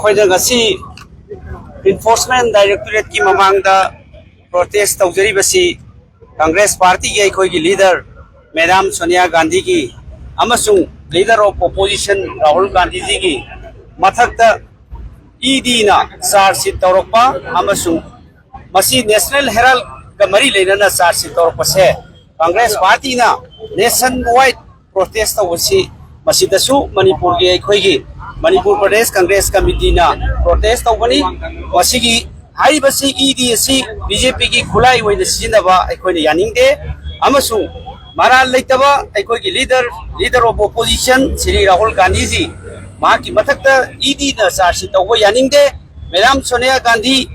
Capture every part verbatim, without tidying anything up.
ꯑꯩꯈꯣꯏꯅ ꯉꯁꯤ Enforcement Directorateꯀꯤ ꯃꯃꯥꯡꯗ protest ꯇꯧꯖꯔꯤꯕꯁꯤ Congress Partyꯒꯤ ꯑꯩꯈꯣꯏꯒꯤ leader Madam Sonia Gandhiꯒꯤ ꯑꯃꯁꯨꯡ leader of opposition Rahul Gandhiꯖꯤꯒꯤ ꯃꯊꯛꯇ EDꯅ charge sheet ꯇꯧꯔꯛꯄ ꯑꯃꯁꯨꯡ ꯃꯁꯤ National Heraldꯀ ꯃꯔꯤ ꯂꯩꯅꯅ charge sheet ꯇꯧꯔꯛꯄꯁꯦ Congress Partyꯅ nation wide protest ꯇꯧꯕꯁꯤ ꯃꯁꯤꯗꯁꯨ ꯃꯅꯤꯄꯨꯔꯒꯤ ꯑꯩꯈꯣꯏꯒꯤ Manipur Pradesh Congress Committeeꯅ protest ꯇꯧꯕꯅꯤ꯫ ꯃꯁꯤꯒꯤ ꯍꯥꯏꯔꯤꯕꯁꯤ ED ꯑꯁꯤ BJPꯒꯤ ꯈꯨꯠꯂꯥꯏ ꯑꯣꯏꯅ ꯁꯤꯖꯤꯟꯅꯕ ꯑꯩꯈꯣꯏꯅ ꯌꯥꯅꯤꯡꯗꯦ ꯑꯃꯁꯨꯡ ꯃꯔꯥꯜ ꯂꯩꯇꯕ ꯑꯩꯈꯣꯏꯒꯤ leader, leader of opposition Shri Rahul ꯒꯥꯟꯙꯤꯖꯤ ꯃꯍꯥꯛꯀꯤ ꯃꯊꯛꯇ EDꯅ charge sheet ꯇꯧꯕ ꯌꯥꯅꯤꯡꯗꯦ꯫ Madam Sonia Gandhi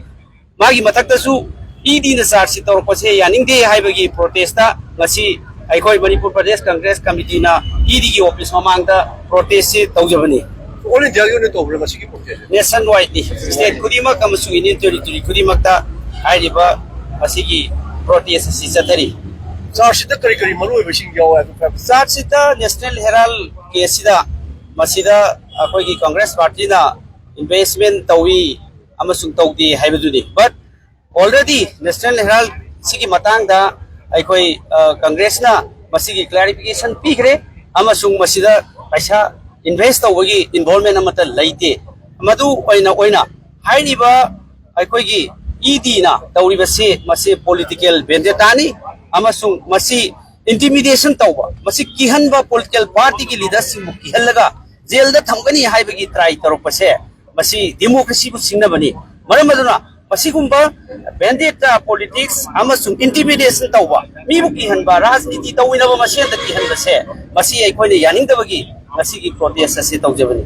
ꯃꯥꯒꯤ ꯃꯊꯛꯇꯁꯨ EDꯅ charge sheet ꯇꯧꯔꯛꯄꯁꯦ ꯌꯥꯅꯤꯡꯗꯦ ꯍꯥꯏꯕꯒꯤ protestꯇ ꯉꯁꯤ ꯑꯩꯈꯣꯏ Manipur Pradesh Congress Committeeꯅ EDꯒꯤ office ꯃꯃꯥꯡꯗ protestꯁꯤ ꯇꯧꯖꯕꯅꯤ꯫ All Indiaꯒꯤ ꯑꯣꯏꯅ ꯇꯧꯕ꯭ꯔꯥ ꯃꯁꯤꯒꯤ protest? Nation wideꯅꯤ, state ꯈꯨꯗꯤꯡꯃꯛ ꯑꯃꯁꯨꯡ Union Territory ꯈꯨꯗꯤꯡꯃꯛꯇ ꯍꯥꯏꯔꯤꯕ ꯃꯁꯤꯒꯤ protest ꯑꯁꯤ ꯆꯠꯊꯔꯤ꯫ Charge sheetꯇ ꯀꯔꯤ ꯀꯔꯤ ꯃꯔꯨꯑꯣꯏꯕꯁꯤꯡ ꯌꯥꯎꯋꯦ ꯍꯥꯏꯕꯗꯣ ꯈꯔ? Charge sheetꯇ National Herald caseꯁꯤꯗ ꯃꯁꯤꯗ ꯑꯩꯈꯣꯏꯒꯤ Congress Partyꯅ investment ꯇꯧꯏ ꯑꯃꯁꯨꯡ ꯇꯧꯗꯦ ꯍꯥꯏꯕꯗꯨꯅꯤ꯫ But already National Heraldꯁꯤꯒꯤ ꯃꯇꯥꯡꯗ ꯑꯩꯈꯣꯏ Congressꯅ ꯃꯁꯤꯒꯤ clarification ꯄꯤꯈ꯭ꯔꯦ ꯑꯃꯁꯨꯡ ꯃꯁꯤꯗ ꯄꯩꯁꯥ invest ꯇꯧꯕꯒꯤ involvement ꯑꯃꯠꯇ ꯂꯩꯇꯦ꯫ ꯃꯗꯨ ꯑꯣꯏꯅ ꯑꯣꯏꯅ ꯍꯥꯏꯔꯤꯕ ꯑꯩꯈꯣꯏꯒꯤ EDꯅ ꯇꯧꯔꯤꯕꯁꯤ ꯃꯁꯤ political vendetta ꯅꯤ ꯑꯃꯁꯨꯡ ꯃꯁꯤ intimidation ꯇꯧꯕ, ꯃꯁꯤ ꯀꯤꯍꯟꯕ, political partyꯒꯤ leaderꯁꯤꯡꯕꯨ ꯀꯤꯍꯜꯂꯒ jailꯗ ꯊꯝꯒꯅꯤ ꯍꯥꯏꯕꯒꯤ try ꯇꯧꯔꯛꯄꯁꯦ ꯃꯁꯤ democracyꯕꯨ ꯁꯤꯡꯅꯕꯅꯤ꯫ ꯃꯔꯝ ꯑꯗꯨꯅ ꯃꯁꯤꯒꯨꯝꯕ vendetta politics ꯑꯃꯁꯨꯡ intimidation ꯇꯧꯕ, ꯃꯤꯕꯨ ꯀꯤꯍꯟꯕ, ꯔꯥꯖꯅꯤꯇꯤ ꯇꯧꯃꯤꯟꯅꯕ ꯃꯁꯦꯟꯗ ꯀꯤꯍꯟꯕꯁꯦ ꯃꯁꯤ ꯑꯩꯈꯣꯏꯅ ꯌꯥꯅꯤꯡꯗꯕꯒꯤ ꯉꯁꯤꯒꯤ protest ꯑꯁꯤ ꯇꯧꯖꯕꯅꯤ꯫